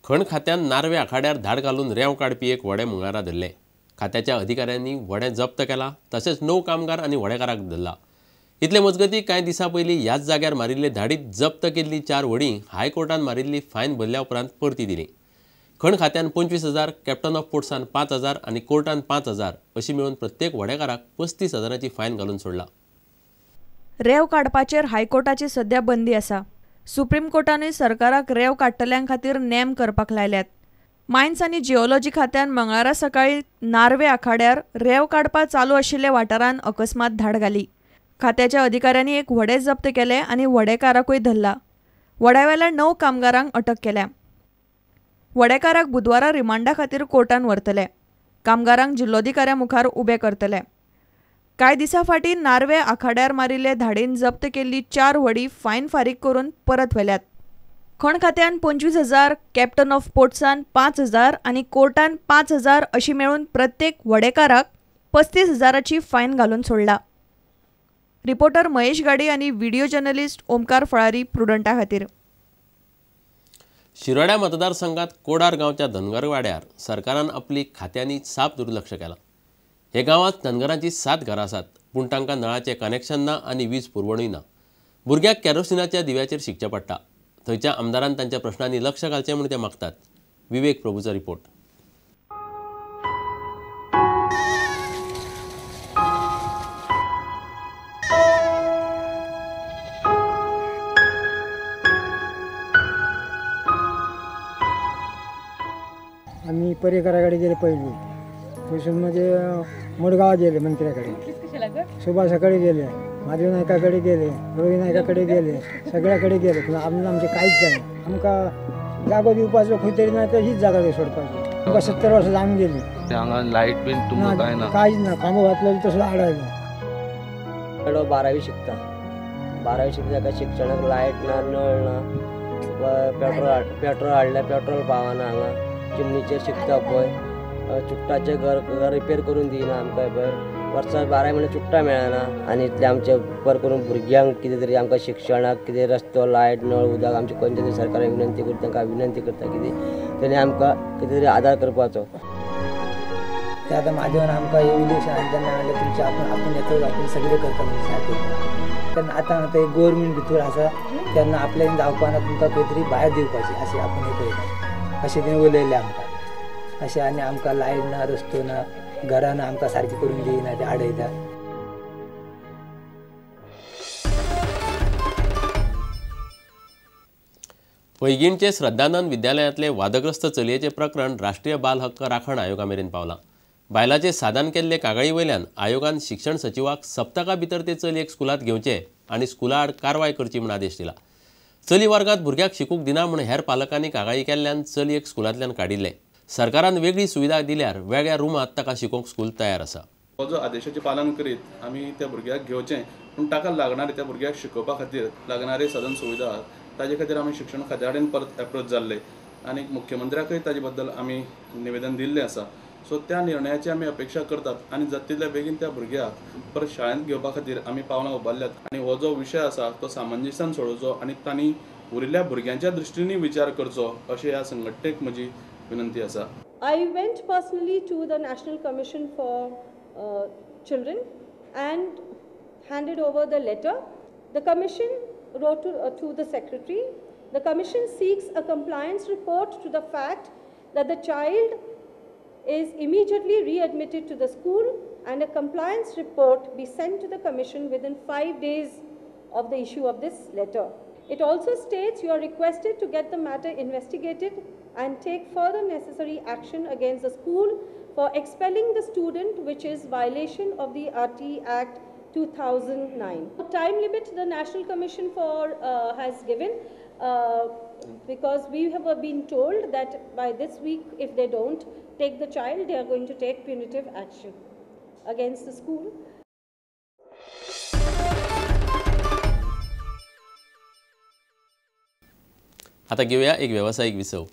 खण खात्यान नार्वे आखाड्यार धाड घालून रेंव काडपी एक व्हडें मंगळारा धरलें. खात्याच्या अधिकाऱ्यांनी व्हडें जप्त केलां, तशेंच 9 कामगार आनी व्हडेकाराक धरला. इतले मजगतीं कांय दिसां पयलीं ह्याच जाग्यार मारिल्ले धाडीत जप्त केल्लीं 4 व्हडीं हायकोर्टान मारिल्ली फायन भरल्या उपरांत परती दिली. खण खात्यान 25,000, कॅप्टन ऑफ पोर्ट्सान 5,000 आनी कोर्टान 5,000 अशी मेळून प्रत्येक व्हडेकाराक 35,000ची फायन घालून सोडला. रेंव काडपाचेर हायकोर्टाची सध्या बंदी आसा. सुप्रीम कोर्टानूय सरकाराक रेंव काडटल्यां खातीर नेम करपाक लायल्यात. मायन्स आनी जिओलॉजी खात्यान मंगळारा सकाळीं नार्वे आखाड्यार रेंव काडपा चालू आशिल्ल्या वाठारांत अकस्मात धाड घाली. खात्याच्या अधिकाऱ्यांनी एक व्हडें जप्त केलें आनी व्हडेकाराकूय धरला. व्हड्यावेल्या 9 कामगारांक अटक केल्या. व्हडेकाराक बुधवारा रिमांडा खातीर कोर्टान व्हरतले. कामगारांक जिल्लोधिकाऱ्या मुखार उबे करतले. कांय दिसां फाटीं नार्वे आखाड्यार मारिल्ले धाडीन जप्त केल्ली 4 व्हडीं फायन फारीक करून परत व्हेल्यात. खण खात्यान 25,000, कॅप्टन ऑफ पोर्ट्सान 5,000 आनी कोर्टान 5,000 अशी मेळून प्रत्येक व्हडेकाराक 35,000ची फायन घालून सोडला. रिपोर्टर महेश गाडी आनी व्हिडिओ जर्नलिस्ट ओमकार फळारी, प्रुडंटा खातीर. शिरोड्या मतदारसंघात कोडार गांवच्या धनगरवाड्यार सरकारान आपली खात्यांनी साप दुर्लक्ष केलां. हे गांवांत धनगरांची 7 घरां आसात, पूण तांकां नळाचें कनेक्शन ना आनी वीज पुरवणूय ना. भुरग्याक कॅरोसिनाच्या दिव्याचेर शिकचें पडटा. थंयच्या आमदारान तांच्या प्रश्नांनी लक्ष घालचें म्हूण ते मागतात. विवेक प्रभूचो रिपोर्ट. आम्ही पर्येकराकडे गेले पहिले, थंयसून म्हणजे मुडगांव गेले मंत्र्याकडे, सुभाषाकडे गेले, माधवी नायकाकडे गेले, रवी नायकाकडे गेले, सगळ्याकडे गेले, पण आमचे काहीच जायना. आमकां जागो दिवपाचो खंय तरी ना तर हीच जागा सोडपाची. आमकां 70 वर्सां जावन गेली. हांगा लायट बीन तुमकां कांय ना, कांयच ना. खांबो घातलो तसो आडायलो. चेडो 12वी शिकता, 12वी शिकता, ताका शिक्षणाक लायट ना, नळ ना, पेट्रोल हाडलें, पेट्रोल पावना. हांगा चिमणीचेर शिकता पळय, चुट्टाचें घर घर रिपेर करून दिना आमकां पळय. वर्साक 12 म्हयने चुट्टां मेळना. आनी इतलें आमचें उपकार करून भुरग्यांक कितें तरी आमकां शिक्षणाक कितें रस्तो, लायट, नळ, उदक आमचे खंयच्या तरी सरकाराक विनंती करता, तांकां विनंती करता कितें तेणी आमकां कितें तरी आदार करपाचो. ते आतां माधवन आमकां हे इलेक्शन आयलें तेन्ना म्हणलें तुमचें आपूण आपूण येतलो, आपूण सगळें करता म्हणजे सारकें. तेन्ना आतां आतां एक गोवोरमेंट भितर आसा तेन्ना आपल्यान जावपाना, तुमकां खंय तरी भायर दिवपाची अशें आपूण हें पळयता अशें तेणें उलयलें आमकां. अशें आनी आमकां लायट ना, रस्तो ना, घरां ना, आमकां सारकी करून दिना, ते आडयता. पैगीणचे श्रद्धानंद विद्यालयांतले वादग्रस्त चलयेचें प्रकरण राष्ट्रीय बाल हक्क राखण आयोगा मेरेन पावलां. बायलाचे सादान केल्ले कागाळी वयल्यान आयोगान शिक्षण सचिवाक सप्तका भितर ते चलयेक स्कुलांत घेवचे आनी स्कुला आड कारवाय करची म्हूण आदेश दिला. चली वर्गात भुरग्याक शिकूंक दिना म्हूण हेर पालकांनी कागाळी केल्ल्यान चलयेक स्कुलांतल्यान काडिल्लें. सरकारान वेगळी सुविधा दिल्यार वेगळ्या रुमांत ताका शिकोवंक स्कूल तयार आसा. हो जो आदेशाचें पालन करीत आमी त्या भुरग्याक घेवचें, पूण ताका लागणारे त्या भुरग्याक शिकोवपा खातीर लागणारे साधन सुविधा ताजे खातीर आमी शिक्षण खात्या कडेन परत एप्रोच जाल्ले आनी मुख्यमंत्र्याकय ताजे बद्दल आमी निवेदन दिल्लें आसा. सो त्या निर्णयाची आमी अपेक्षा करतात आनी जाता तितल्या बेगीन त्या भुरग्याक परत शाळेंत घेवपा खातीर आमी पावलां उबारल्यात. आनी हो जो विशय आसा तो सामंजस्यान सोडोवचो आनी तांणी उरिल्ल्या भुरग्यांच्या दृश्टीनूय विचार करचो अशें ह्या संघटनेक म्हजी विनंती आसा. I went personally to the National Commission for Children and handed over the letter. The commission wrote to the secretary. The commission seeks a compliance report to the fact that the child is immediately readmitted to the school and a compliance report be sent to the commission within 5 days of the issue of this letter. It also states you are requested to get the matter investigated and take further necessary action against the school for expelling the student, which is violation of the RT Act 2009. The time limit the National Commission for has given because we have been told that by this week, if they don't take the child, they are going to take punitive action against the school. आता घेऊया एक व्यावसायिक विसव.